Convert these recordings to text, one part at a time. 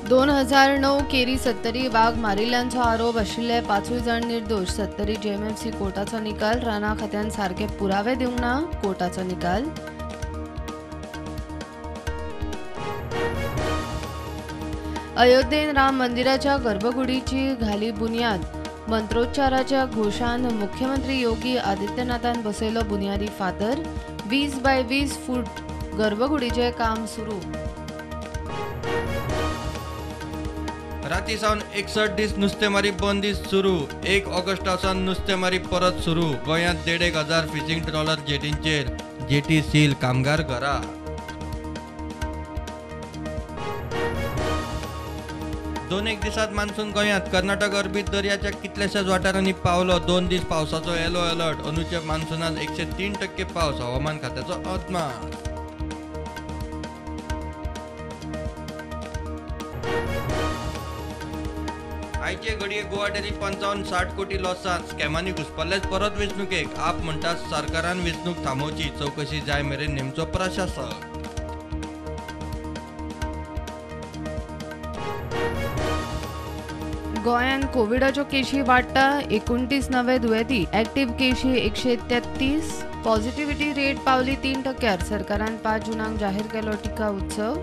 2009 केरी सत्तरी वाग मारिल्ल्यांचो आरोप आशिल्ले 5 जाण निर्दोष. सत्तरी जेएमएफसी कोर्टाचो निकाल. राना खात्यान सारके पुरावे दिवंक ना. कोर्टाचो निकाल. अयोध्येन राम मंदिराच्या गर्भगुडीची घाली बुन्याद. मंत्रोच्चाराच्या घोषान मुख्यमंत्री योगी आदित्यनाथान बसयलो बुन्यादी फातर. 20 बाय 20 फूट गर्भगुडीचें काम सुरू. राती सावन 61 दीस नुस्तेमारी बंद दीस सुरू. 1 ऑगस्टा सावन नुस्तेमारी परत सुरू. गोंयांत 1,500 फिशिंग ट्रॉलर जेटींचेर. जेटी सील, कामगार घरा. 2-1 दिसांत मान्सून गोंयांत. कर्नाटक अरबी दर्याच्या कितल्याशाच वाठारांनी पावलो. 2 दीस पावसाचो येलो अलर्ट. अंदूच्या मान्सूनात 103% पावस, हवामान खात्याचो अदमास. आयचे घडये गोवा डेरी 55-60 कोटी लॉसांत. स्कॅमांनी घुसपल्लेच परत वेंचणुकेक. आप म्हणटात सरकारान वेंचणूक थांबोवची, चवकशी जाय मेरेन नेमचो प्रशासक. गोंयांत कोविडाच्यो केशी वाडटा. 29 नवे दुयेंती. एक्टिव्ह केशी 133. पॉझिटिव्हिटी रेट पावली 3%. सरकारान 5 जूनाक जाहीर केलो टिका उत्सव.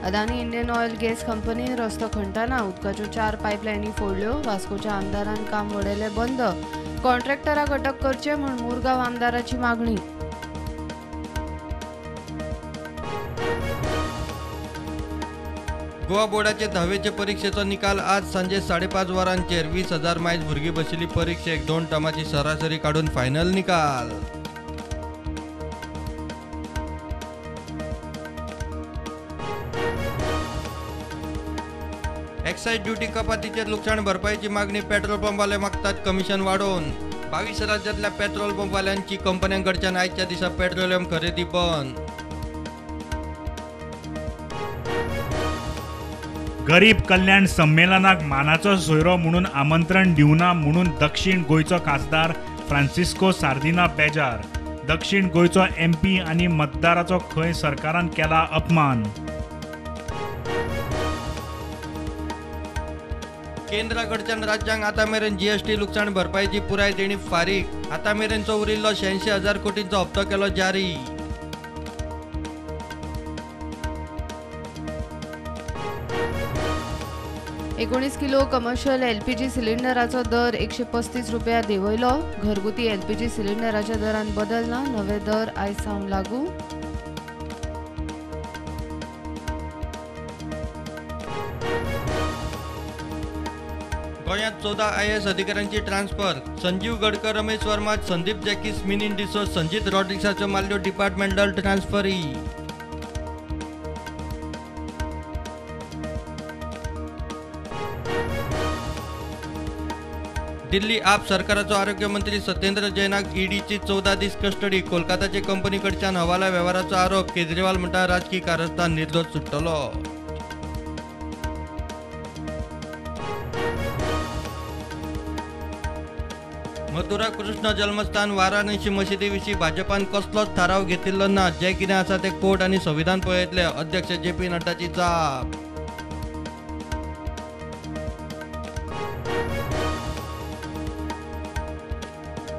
अदानी इंडियन ऑयल गॅस कंपनीन रस्तो खणटाना उदकाच्यो 4 पायपलायनी फोडल्यो. वास्कोच्या आमदारान काम वडयलें बंद. कॉन्ट्रॅक्टराक अटक करचे म्हूण मुरगांव आमदाराची मागणी. गोवा बोर्डाचे 10वेचे परिक्षेचो निकाल आज सांजे 5:30 वरांचेर. 20,000 मायज भुरगीं बशिल्ली परिक्षेक. 2 टर्माची सरासरी काडून फायनल निकाल. एक्सायज ड्युटी कपातीचेर लुकसाण भरपाईची मागणी. पेट्रोल पंपवाले मागतात कमिशन वाडोवन. 22 राज्यांतल्या पेट्रोल पंपवाल्यांची कंपन्यांकडच्यान आयच्या दिसा पेट्रोलियम खरेदी बंद. गरीब कल्याण संमेलनाक मानाचो सोयरो म्हणून आमंत्रण दिवना म्हणून दक्षिण गोंयचो खासदार फ्रांसिस्को सार्दिना बेजार. दक्षिण गोंयचो एमपी आनी मतदाराचो खंय सरकारान केला अपमान. केंद्राकडच्यान राज्यांक आतां मेरेन जीएसटी लुकसाण भरपाईची पुराय देणी फारीक. आतां मेरेनचो उरिल्लो 86,000 कोटींचो हप्तो केलो जारी. एकोणीस किलो कमर्शियल एलपीजी सिलिंडराचो दर 135 रुपया देंवयलो. घरगुती एलपीजी सिलिंडराच्या दरान बदल ना. नवे दर आयज सावन लागू. गोंयांत 14 आयएएस अधिकाऱ्यांची ट्रान्सफर. संजीव गडकर, रमेश वर्मा, संदीप जॅकीस, मिनीन डिसोज, संजीत रॉड्रिक्साच्यो मारल्यो डिपार्टमेंटल ट्रान्सफरी. दिल्ली आप सरकाराचो आरोग्य मंत्री सत्येंद्र जैनाक ईडीची 14 दीस कस्टडी. कोलकाताचे कंपनीकडच्यान हवाला वेव्हाराचो आरोप. केजरीवाल म्हणटा राजकी कारस्थान, निर्दोष सुट्टलो. मथुरा कृष्ण जन्मस्थान वाराणसी मशिदी विशीं भाजपान कसलोच थाराव घेतिल्लो ना. जें कितें आसा तें कोर्ट आनी संविधान पळयतले. अध्यक्ष जे पी नड्डाची जाप.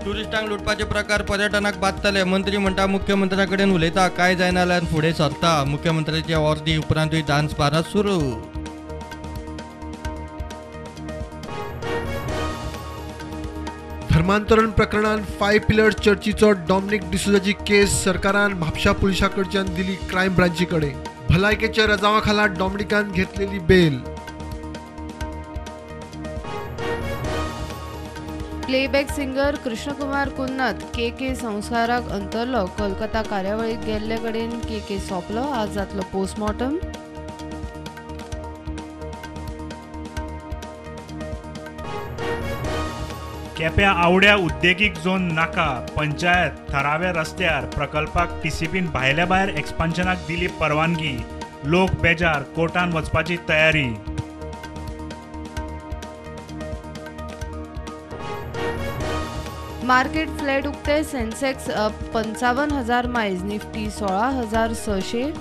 टुरिस्टांक लुटपाचे प्रकार पर्यटनाक बादतले. मंत्री म्हणटा मुख्यमंत्र्या कडेन उलयता, काय जायना जाल्यार फुडें सरता. मुख्यमंत्र्याचे ऑर्दी उपरांतूय डान्स बारां सुरू. धर्मांतरण प्रकरणात 5 पिलर चर्चीचो डॉमिनिक डिसोजाची केस सरकारान म्हापशा पुलिसां कडच्यान दिली क्रायम ब्रांची कडेन. भलायकेच्या रजावा खाला डॉमिनिकान घेतलेली बेल. Playback singer Krishnakumar Kunnath K K संवसाराक अंतरलो. कोलकाता कार्यावळीक गेल्ले कडेन के के सोंपलो. आज जातलो पोस्टमॉर्टम. केप्यां आवड्या उद्देगीक झोन नाका. पंचायत थराव्या रस्त्यार प्रकल्पाक टीसीपीन भायल्या भायर एक्सपान्शनाक दिली परवानगी. लोक बेजार, कोर्टान वचपाची तयारी. मार्केट फ्लॅट उक्ते. सेन्सेक्स 55,000 मायज, निफ्टी 16,600.